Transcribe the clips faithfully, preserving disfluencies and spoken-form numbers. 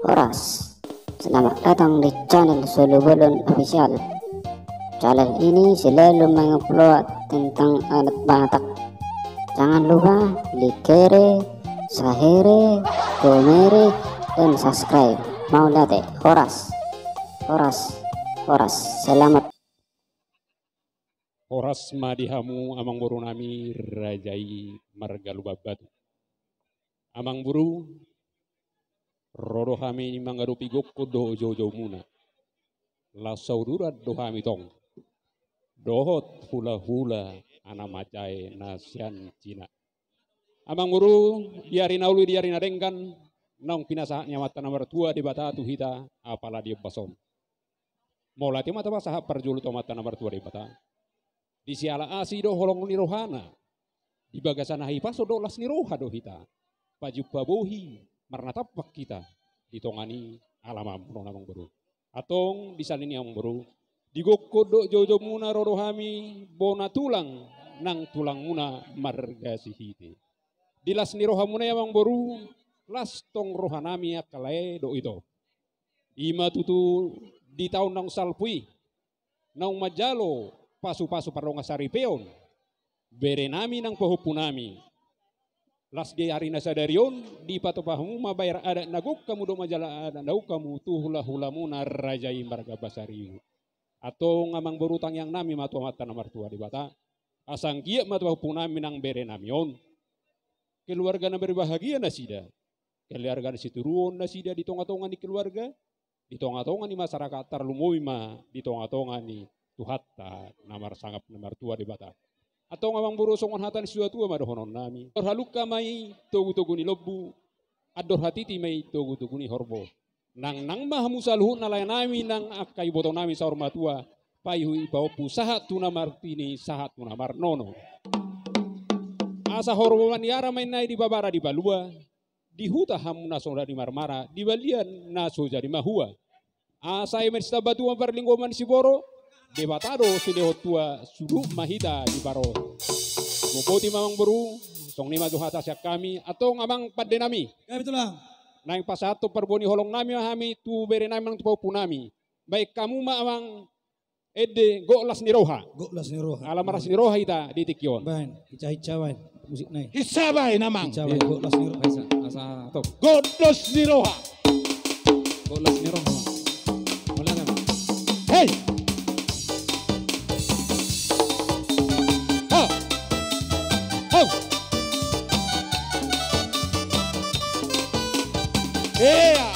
Horas, selamat datang di channel Solu Bolon Official. Channel ini selalu mengupload tentang adat Batak. Jangan lupa like-re, share-re, komen-re, dan subscribe. Mauliate, horas, horas, horas. Selamat. Horas ma di hamu amangboru nami raja i marga Lumban Batu. Amangboru, ro do hami mangadopi gokkon dohot joujoumuna. Laos sauduran do hami tong dohot hulahula anak manjae na sian Cina. Amangboru, di ari na uli, di ari na denggan, naung pinasahat ni Amanta na martua Debata tu hita apala di ombas on. Mauliate ma tapasahat parjolo tu Amanta na martua Debata. Di siala asi do holong ni rohana, di bagasan hahipason dohot las ni roha do hita pajumpa bohi marnatampak hita di tonga ni alamanmuna on, amangboru. Antong di sahali i, amangboru, di gokkon dohot joujoumuna ro do hami bona tulang nang tulangmuna marga Sihite. Di las ni rohamuna i, amangboru, las tong rohanami angka lae dohot ito. I ma tutu di taon naung salpu i, naung manjalo pasupasu pardongan saripeon berenami nang pahompunami. Las di ari na sadari on, dipatupa hamu ma bayar adat na gok hamu dohot manjalo adat na gok hamu tu hulahulamuna raja i marga Pasaribu. Antong, amangboru, tangiangnami ma tu Amanta na martua Debata, asa anggiat ma tu pahompunami nang berenami on keluarga na berbahagia nasida, keluarga na sitiruon nasida di tongatonga ni keluarga, di tongatonga ni masyarakat, tarlumobi ma di tongatonga ni Tuhanta na marsangap na martua Debata. Antong, amangboru, songon hata ni situatua ma dohononnami: Andor halumpang ma i togutogu ni lombu, andor hatiti ma i togutogu ni horbo. Nangnang ma hamu saluhutna laenami nang angka ibotonami saur matua, paihutihut pahompu sahat tu na martini sahat tu na marnono. Asa horbo maniara ma inna i di babara di balua, di huta hamu na so jadi marmara, di balian na so jadi mahua. Asa eme sitambatua parlinggoman siboro, Debata do silehon tua, suduhut ma hita di paro. Mauliate ma, amangboru, songon i ma jo hata sian hami. Antong, amang pandenami, gabe tulang, naeng pasahathon parbue ni holongnami ma hami tu berenami nang tu pahompunami. Baen hamu ma, amang, ende gok las ni roha. Gok las ni roha. Ala marlas ni roha hita di tingki on. Baen, hinsa, hinsa baen musikna i. Hinsa baen, amang. Hinsa baen, gok las ni roha, hinsa. Asa, asa, top. Gok las ni roha. Gok las ni roha, amang. Mauliate, amang. Hei. Ha. Hau. Ea.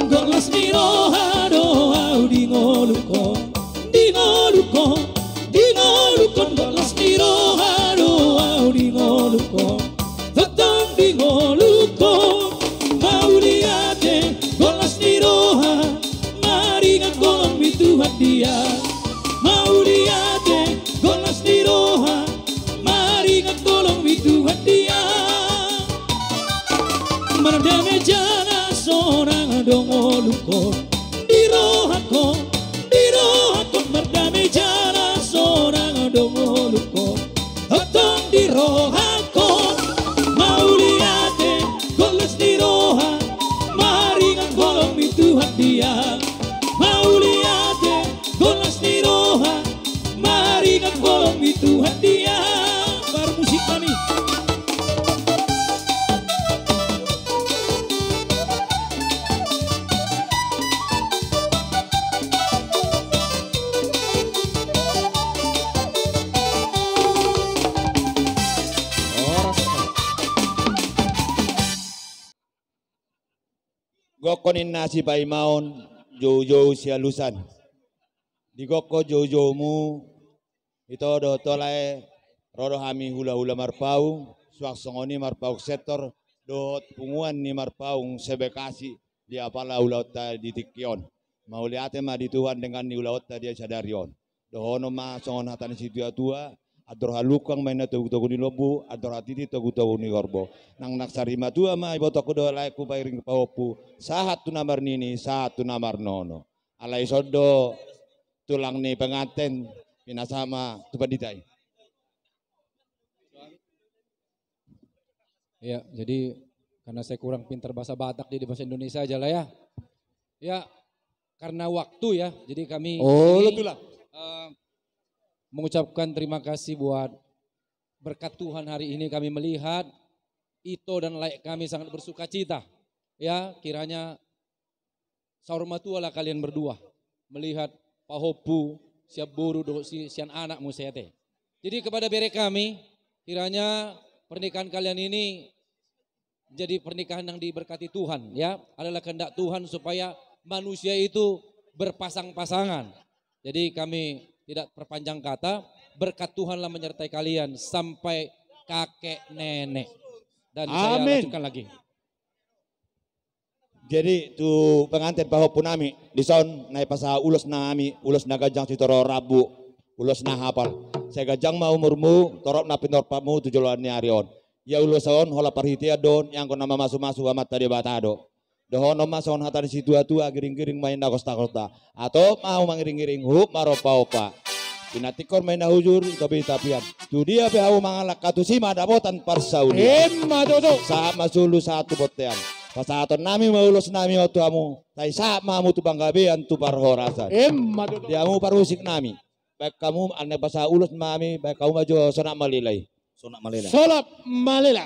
Gok las ni roha do au di ngolungkon, di ngolungkon, di ngolungkon. Gok las ni roha do au di ngolungkon, tongtong di ngolungkon. Mauliate, gok las ni roha, maringan holongmi tu hatiha. Mauliate, gok las ni roha, maringan holongmi tu hatiha. Mardame jala sonang do ngolungkon di rohangkon, di rohangkon. Mardame jala sonang do ngolungkon, tongtong di rohangkon. Mauliate, gok las ni roha, maringan holongmi tu hatiha. Mauliate, gok las ni roha, maringan holongmi tu hatiha. Parmusik nami. Gokkon inna sipaimaon, joujou sialusan. Di gokkon joujoumu, ito dohot ho lae, ro do hami hulahula Marpaung, suang songon i Marpaung Sektor dohot punguan ni Marpaung se-Bekasi di apala ulaonta di tingki on. Mauliate ma di Tuhan denggan ni ulaonta di sadari on. Dohonon ma songon hata ni situatua: Andor halumpang ma inna togutogu ni lombu, andor hatiti togutogu ni horbo. Nang, nang sarimatua ma ibotongku dohot laengku pairing pahompu, sahat tu na marnini, sahat tu na marnono. Alai ison do tulang ni penganten, pinasahat ma tu pandita i. Ya, jadi karena saya kurang pintar bahasa Batak, jadi bahasa Indonesia aja lah ya. Ya, karena waktu ya, jadi kami Oh, di sini, betul lah. eh, mengucapkan terima kasih buat berkat Tuhan hari ini kami melihat Ito dan Laek kami sangat bersukacita. Ya, kiranya saur matua lah kalian berdua melihat pahompu sian boru dohot si-, sian anak muse ate. Jadi kepada bere kami, kiranya pernikahan kalian ini jadi pernikahan yang diberkati Tuhan, ya. Adalah kehendak Tuhan supaya manusia itu berpasang-pasangan. Jadi kami tidak perpanjang kata, berkat Tuhanlah menyertai kalian sampai kakek nenek. Dan saya Amin. lanjutkan lagi. Jadi tu pengantin pahompu nami dison, na dipasahat ulos nami, ulos na ganjang sitorop rambu, ulos na hapal. Sai ganjang ma umurmu, torop na pinorpatmu tu joloan ni ari on. Ia ulos on holan parhitean do on, ianggo na mamasu-masu Amanta Debata do. Dohonon ma songon hata ni situa-tua, giring-giring ma inna gosta-gosta. Atop ma hamu mangiring-iring, huhut ma rompa-ompa. Pinantikkon ma inna hujur, itopi-itopian. Tudia pe hamu mangalangka, tusi ma dapotan parsaulian. Emma tutu. Sahat ma solu, sahat tu bontean. Pasahaton nami ma ulos nami on tu hamu. Sai sahat ma hamu tu panggabean, tu parhorasan. Emma tutu. Di hamu parmusik nami. Baen hamu, alani pasahat ulos nami, baen hamu ma jo Sonak Malela i. Sonak Malela. Sonak Malela.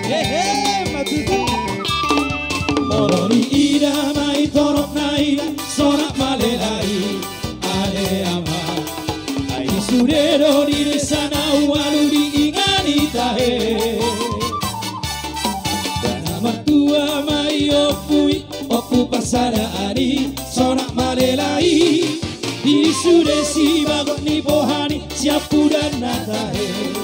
Hehe, matutu. Molo diida ma i torop na ida, Sonak Malela i, ale ama. Ai sude do di desa na ualu di ingan i tahe. Dana martua ma i ompu i, ompu parsadaan i, Sonak Malela i. Di sude sibagot ni boha ni siampudan na tahe.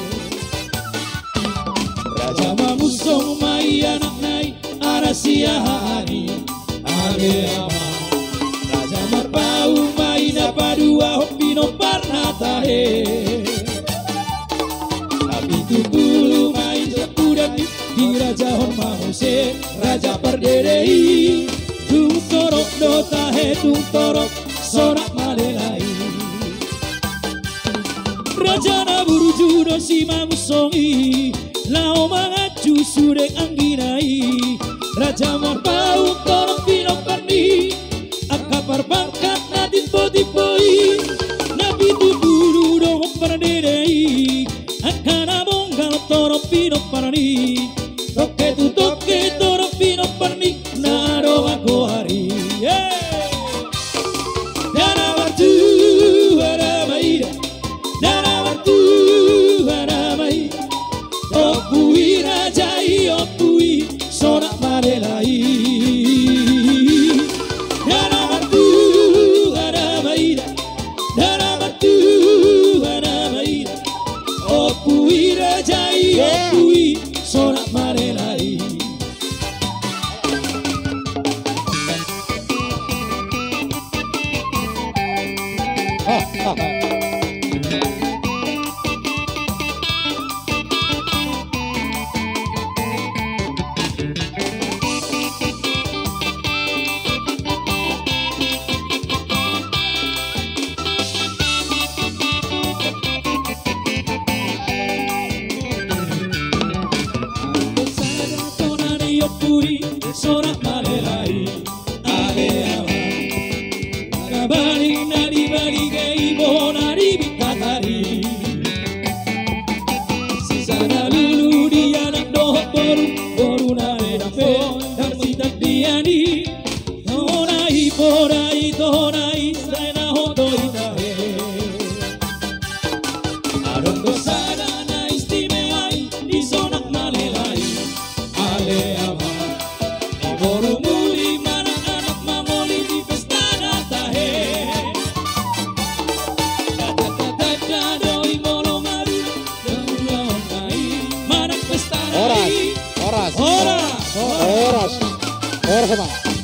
Raja Mamunsong ma i anakna i, ala siahaan i, ale ama. Raja Marpaung ma i na paduahon pinomparna tahe. Napitupulu ma i siampudan i, dirajahon ma muse Raja Pardede i. Tung torop do tahe, tung torop Sonak Malela i. Raja na burju do si Mamunsong i, laho manganju sude anggina i. Raja Marpaung torop pinomparni, angka parpangkat na timbo-timbo i. Napitupulu dohot Pardede i, angka na bonggal torop pinomparni. Toke tu toke torop pinomparni, na adong anggo ari. Ye! Dana martua, dana maida, dana martua, dana maida. Ompu i raja i, ompu i Sonak Malela i. Dana martua, dana maida, dana martua, dana maida. Ompu i raja i, ompu i Sonak Malela i. Sonak Malela i, ale ama. Nabali na dibali gei bona di bintang ari. Sisa na lulu di anak dohot boru, boru na ledang pe, dan sitak diani. Tona i poda i, tona i sai na hoto i tahe. Adong do sada na istimewa i di Sonak Malela i, ale ama. Di boru muli manang anak mamoli di pesta na tahe. Tata-tata do i molo maru, dan ulaon na i manang pesta na i. Horas, horas, horas, horas, horas ma.